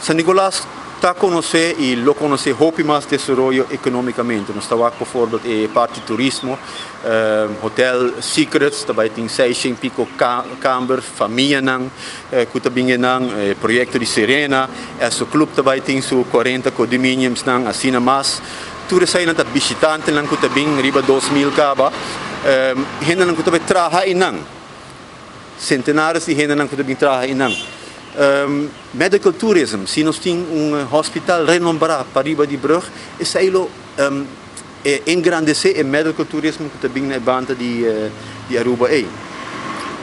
San Nicolas ta conoce y lo conoce hopi mas desaroyo economicamente. Nos ta wak bijvoorbeeld e parti turismo, Hotel Secrets ta bay tin 600 pico camber, famianan cu ta bin nan, proyecto di Serena, Esso Club ta bay tin su 40 condominiums nan, asina mas. Tur esey ta bishitantenan cu ta bin riba 2000 caba, hendenan cu ta bay traha einan. Centenares di hendenan cu ta bin traha einan. Medical tourism, si nos tin un hospital renombra pariba di brug, esey lo engrandece e medical tourism cu ta bin na banda di Aruba ey.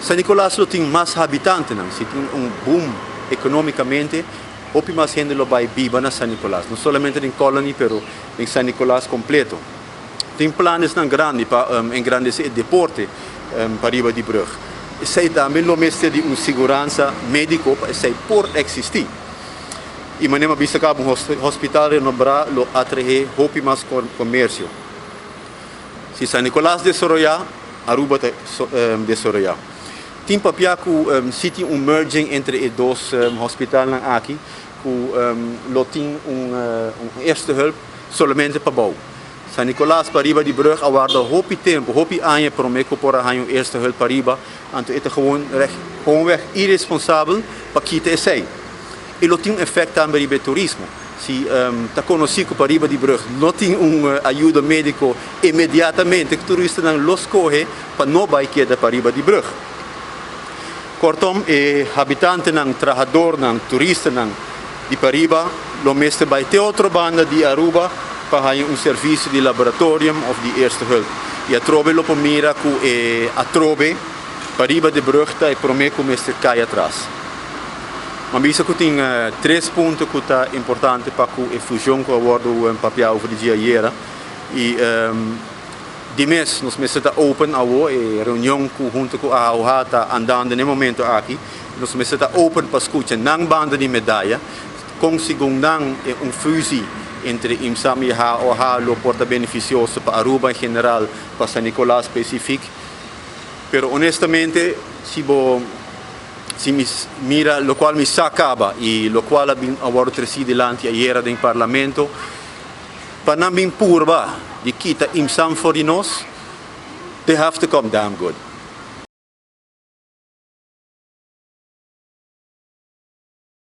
San Nicolas lo tin mas habitantenan, si tin un boom economicamente, hopi mas hende lo bay biba na San Nicolas, no solamente den Colony, pero den San Nicolas completo. Tin planesnan grandi pa engrandece e deporte pariba di brug. Esey tambe lo mester di un seguransa medico pa esey por existi. Y manera bisa caba, un hospital renombra lo atrae hopi mas comercio. Si San Nicolas desaroya, Aruba ta desaroya. Tin papia cu si tin un merging entre e dos hospitalnan aki, cu lo tin un eerste hulp solamente pabou. San Nicolas pariba di brug a warda hopi tempo, hopi aña prome cu por a haña un eerste hulp pariba, anto e ta gewoonweg irresponsabel pa kita esey. E lo tin un efecto tambe riba turismo. Si ta conoci cu pariba di brug no tin un ayuda medico inmediatamente, cu turistanan lo scoge pa no bay keda pariba di brug. Kortom, e habitantenan, trahadornan, turistanan di pariba lo mester bay te otro banda di Aruba pa haña un servicio di laboratorium of di eerste hulp. Y atrobe lo por mira cu e atrobe pariba di brug ta e prome cu mester cay atras. Mi a bisa cu tin tres punto cu ta importante pa cu e fusion cu a wordo papia over di dia ayera. Y di mes nos mester ta open awo, e reunion cu hunto cu AOH ta andando na e momento aki. Nos mester ta open pa scucha nan banda di medaya, con segun nan un fusie entre IMSAM y AOH lo por ta beneficioso pa Aruba en general, pa San Nicolas specific. Pero honestamente, si mi mira lo cual mi sa caba y lo cual a wordo treci dilanti ayera den parlamento, pa nan bin purba di kita IMSAM for di nos, they have to come damn good.